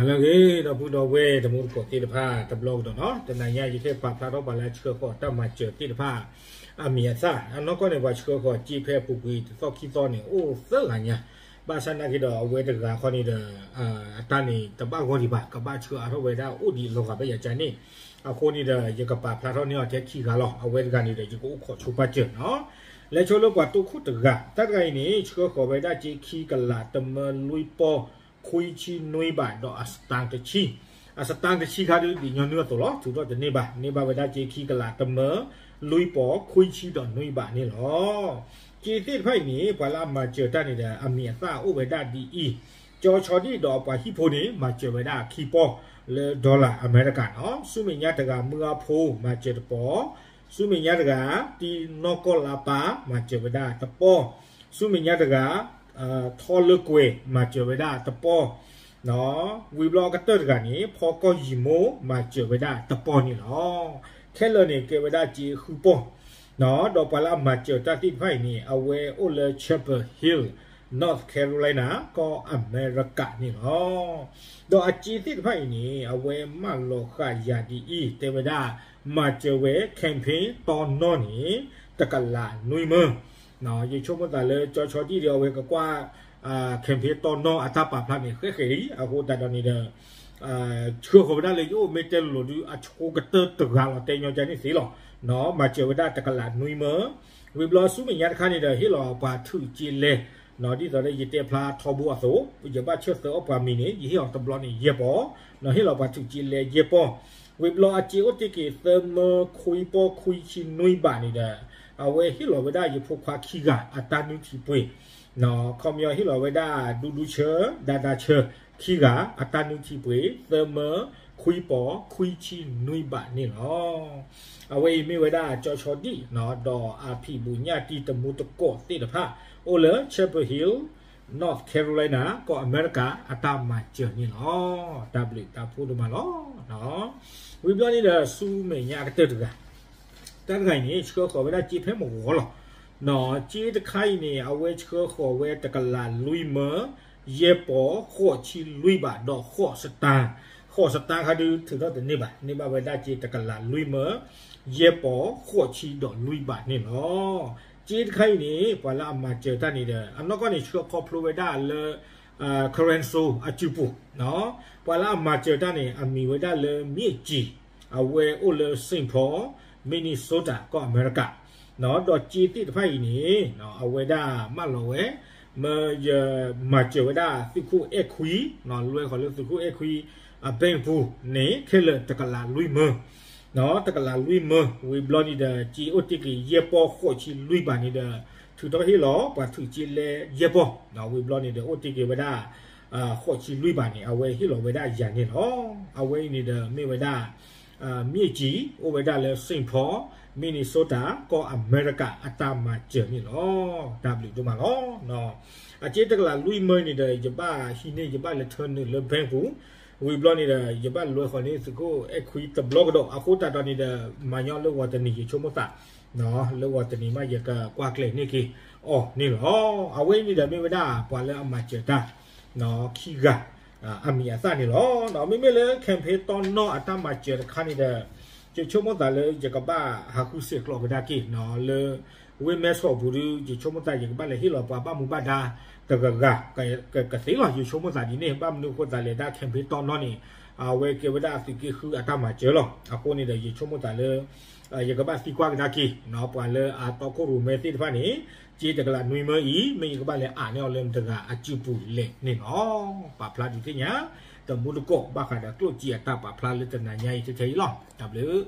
ဟါလၢအဂ့ၤ ဒီပုၢ်ဒီဝဲၢ်တံၤသကိးသ့ၣ်တဖၣ် တဘျီကဒီးနီၤ, တနၤညါယကဟဲပာ်ဖျါထီၣ်ပှၤလၢအဆှၢဃီၤတၢ်မၤစၢၤသ့ၣ်တဖၣ် အမံၤအသၣ်, အနီၢ်ကီၢ်န့ၣ် ပှၤဆှၢဃီၤစ့ဖဲအပူၤကွံာ်တသီခံသီန့ၣ် အိၣ်သၢဂၤညါ, ဘၣ်ဆၣ်နာ်က့ဒီး အဝဲတဂၤဃီန့ၣ်ဒီး အတၢ်န့ၣ်တဘၣ်ဂီၢ်ဒံးဘၣ်, ကဘၣ်ဆှၢအါထီၣ်ဝဲဒၣ်အိၣ်ဒံးလီၤဂာ်ဘၣ်ယၤကန့ၣ်, အဃိန့ၣ်ဒီး ယကပာ်ဖျါထီၣ်န့ၢ်အီၤထဲခံဂၤလီၤ. အဝဲတဂၤန့ၣ်ဒီး ယကအိၣ်ခိးဆိပာ်စၢၤနီၤ. လဲၤဆိလၢပှၤတိခိၣ်တဂၤ, တၢ်တဂၤအံၤန့ၣ် ဆှၢဃီၤဝဲဒၣ်စ့ခံကလးတမၢလွံၢ်ပီၢ် ခွံဆံနွံဘးဒီးအစတၣ်တဆံ, အစတၣ်တဆံခါဒုး ဒ်ညီနုၢ်အသိးလီၤ, ထုးထီၣ်တန့ၢ်ဘၣ်, န့ၢ်ဘၣ်ဝဲဒၣ်စ့ခံကလးတမၢလွံၢ်ပီၢ် ခွံဆံဒီးနွံဘးန့ၣ်လီၤ. စ့သ့ၣ်တဖၣ်အံၤန့ၣ် ပှၤလၢအမၤစၢၤတၢ်န့ၣ်ဒီး အမံၤအသၣ်အိၣ်ဝဲဒၣ်ဒ်အံၤ, ကၠီဆီဒံၣ်ဒီးအပှၤဟံၣ်ဖိန့ၣ် မၤစၢၤဝဲဒၣ်ခံပီၢ်လၢ dollar အမဲရကၤနီၤ, ဆူမဲာ်ညါတဂၤ မုၢ်အါဖိ မၤစၢၤတပီၢ်, ဆူမဲာ်ညါတဂၤ တံနီၢ်ကီၢ်လါပၢ် မၤစၢၤဝဲဒၣ်တပီၢ်, ဆူမဲာ်ညါတဂၤ ထီလၢကွဲၤ မၤစၢၤဝဲဒၣ်တပီၢ်, ဝံၤဘျီအကတၢၢ်တဂၤန့ၣ် ဖီကီၢ်ယံၤမိၢ် မၤစၢၤဝဲဒၣ်တပီၢ်န့ၣ်လီၤ. ခဲလၢာ်န့ၣ် ကဲဝဲဒၣ်စ့ဃုပီၢ်, ဒီးပှၤလၢအမၤစၢၤတၢ်သ့ၣ်တဖၣ်အံၤန့ၣ် အဝဲအိၣ်လၢ Chapel Hill, North Carolina ကီၢ်အမဲရကၤန့ၣ်လီၤ. ဒီးအစ့သ့ၣ်တဖၣ်အံၤန့ၣ် အဝဲမၢလီၤဃာ်ယၤဒ်အံၤ, တဲဝဲဒၣ် မၤစၢၤဝဲ campaign တီနီၢ်န့ၣ် တကလးနွံမၢ, ယဆိကမိၣ်သးလၢ ကၠီဆီဒံၣ်ဒီး အဝဲကကွၢ် campaign တီနီၢ်အတၢ်ပာ်ဖျါန့ၣ် ဃဲဃဲလံ, အဃိသတးဒီးန့ၣ်ဒီး ဆှၢဃီၤဝဲဒၣ်လၢယအိၣ် မ့ၢ်တဲလိၤလိၤဒုး အဆိကတၢၢ်တဂၤလီၤ တဲညီကန့ၣ်သ့လီၤ, မၤစၢၤဝဲဒၣ်တကလးနွံမၢ, ဝံၤဘျီဆူမဲာ်ညါတခါန့ၣ်ဒီး ဟ့ၣ်လီၤပှၤထုးစ့လဲ ဒ်သိးဒီးယတဲဖျါထီဘိအသိး, ယဘၣ်ဆၢသၢအီၣ်ပှၤမံၤန့ၣ် ယဟ့ၣ်အီၤတဘျီန့ၣ် ယဲၢ်ပီၢ်, ဟ့ၣ်လီၤပှၤထုးစ့လဲယဲၢ်ပီၢ်, ဝံၤဘျီအစ့အိၣ်တ့ၢ်က့ၤ သၢမၢခွံပီၢ်ခွံဆံနွံဘးန့ၣ်ဒီး အဝဲဟ့ၣ်လီၤဝဲဒၣ်ယဖိခွါခံဂၤအတၢ်နုၢ်ထံပှ့ၤ, ခီပညီဟ့ၣ်လီၤဝဲဒၣ် ဒူဒူဆၢ ဒါဒါဆၢ ခံဂၤ အတၢ်နုၢ်ထံပှ့ၤ သၢမၢခွံပီၢ်ခွံဆံနွံဘးန့ၣ်လီၤ. အဝဲအံၤမ့ၢ်ဝဲဒၣ်ကၠီဆီဒံၣ် ဒီးအဖံးဘူးညၣ်တံၤတံၤသကိးသ့ၣ်တဖၣ် အိၣ်လၢ Chapel Hill, North Carolina ကီၢ်အမဲရကၤ အတၢ်မၤစၢၤန့ၣ်လီၤ. တၢ်ဘျုးတၢ်ဖှိၣ်ဒိၣ်မးလီၤ. ဝံၤဘျီန့ၣ်ဒီး ဆူမဲာ်ညါအကတၢၢ်တဂၤ, တၢ်တဂၤအံၤန့ၣ် ဆှၢဃီၤဝဲဒၣ်စ့ဖဲမုၢ်ဂီၤလီၤ. စ့တခါအံၤန့ၣ် အဝဲဆှၢဃီၤဝဲတကလးလွံၢ်မၢ ယဲၢ်ပီၢ်ဃိးဆံလွံၢ်ဘးဒီး ဃိးစတၢ်, ဃိးစတၢ်ခါဒုး ထုးထီၣ်တန့ၢ်ဘၣ်, န့ၢ်ဘၣ်ဝဲဒၣ်စ့တကလးလွံၢ်မၢ ယဲၢ်ပီၢ်ဃိးဆံဒီးလွံၢ်ဘးန့ၣ်လီၤ. စ့တခါအံၤန့ၣ် ပှၤလၢအမၤစၢၤတၢ်န့ၣ်ဒီး အနီၢ်ကီၢ်န့ၣ် ဆှၢခီဖျိဝဲဒၣ်လၢ Colorado အစုပူၤ, ပှၤလၢအမၤစၢၤတၢ်န့ၣ် အမံၤဝဲဒၣ်လၢ မ့ၢ်ကံ အဝဲအိၣ်လၢ Saint Paul, Minnesota ကီၢ်အမဲရကၤ, ဒီးစ့သ့ၣ်တဖၣ်အံၤန့ၣ် အဝဲဒၣ်မၢလီၤဝဲ, မၢယမၤစၢၤဝဲဒၣ်သုးခိၣ်အဲၣ်ခွံ, လွဲဃီၤလၢသုးခိၣ်အဲၣ်ခွံ အ bank ပူၤန့ၣ် ခဲလၢာ်တကလးလွံၢ်မၢ တကလးလွံၢ်မၢ, ဝံၤဘျီန့ၣ်ဒီး စ့အိၣ်တ့ၢ်က့ၤယဲၢ်ပီၢ်ဃိးဆံလွံၢ်ဘးန့ၣ်ဒီး ထုးထီၣ်ဟ့ၣ်လီၤ ပှၤထုးစ့လဲယဲၢ်ပီၢ်, ဝံၤဘျီန့ၣ်ဒီး အိၣ်တ့ၢ်က့ၤဝဲဒၣ် ဃိးဆံလွံၢ်ဘးန့ၣ် အဝဲဟ့ၣ်လီၤဝဲဒၣ်ယၤန့ၣ်လီၤ. အဝဲအံၤန့ၣ်ဒီးမ့ၢ်ဝဲဒၣ် မ့ၢ်ကံ အိၣ်ဝဲဒၣ်လၢ Saint Paul, Minnesota ကီၢ်အမဲရကၤ အတၢ်မၤစၢၤန့ၣ်လီၤ. တၢ်ဘျုးဒိၣ်မးလီၤ. အစ့တကလးလွံၢ်မၢန့ၣ်ဒီး ယဘၣ်ဟံးန့ၢ် ယဘၣ်လဲၤထၢနုာ်လၢ bank ပူၤ, ဝံၤဘျီန့ၣ်ဒီး ယဘၣ်လွဲဃီၤန့ၢ်သုးခိၣ်အဲၣ်ခွံတဘျီကဒီး, အဃိသတးဒီးန့ၣ်ဒီး မၤညီလၢဂီၤတနံၤ ယဆိကမိၣ်သး လၢဂီၤတနံၤမး ယကကွၢ်ကျဲၤန့ၢ်က့ၤအီၤန့ၣ်လီၤ. အဝဲအံၤန့ၣ်ဒီးမ့ၢ်ဝဲဒၣ် ပှၤလၢအမၤစၢၤတၢ် ခံဂၤ အမံၤအသၣ်န့ၣ်လီၤ. မ့မ့ၢ်လၢ campaign တီနီၢ်အတၢ်မၤစၢၤတခါန့ၣ်ဒီး ယဆိကမိၣ်သးလၢယကဘၣ်ဟးဃုစဲးကျိးကဒါက့ၤ လၢ ဝ့ၢ်မဲဆီးပူၤဒုး ယဆိကမိၣ်သး ယကဘၣ်လဲၤဟ့ၣ်လီၤပှၤဘၣ်မူဘၣ်ဒါတဂၤဂၤ ကသ့လီၤ. ယဆိကမိၣ်သးဒ်န့ၣ် ဘၣ်မနုၤအဃိသးလဲၣ် တၢ် campaign တီနီၢ်န့ၣ် အဝဲကဲဝဲဒၣ်အသုးက့ဃုအတၢ်မၤစၢၤလီၤ. အဃိန့ၣ်ဒီး ယဆိကမိၣ်သးလၢ ယကဘၣ်သံကွၢ်ကဒါက့ၤ ပှၤလၢအတီခိၣ်ရိၣ်မဲသ့ၣ်တဖၣ်န့ၣ် စ့တကလးနွံမၢအံၤ မ့ၢ်ယကဘၣ်လဲၤအးန့ၢ်အီၤလၢမတဂၤအစုပူၤလဲၣ်န့ၣ်လီၤ. ပာ်ဖျါဒုးသ့ၣ်ညါ တမူတကိး ဘၣ်ဃးဒီးကျိၣ်စ့အတၢ်ပာ်ဖျါလၢတနၤညါအံၤထဲထဲအံၤလီၤ. တၢ်ဘျုး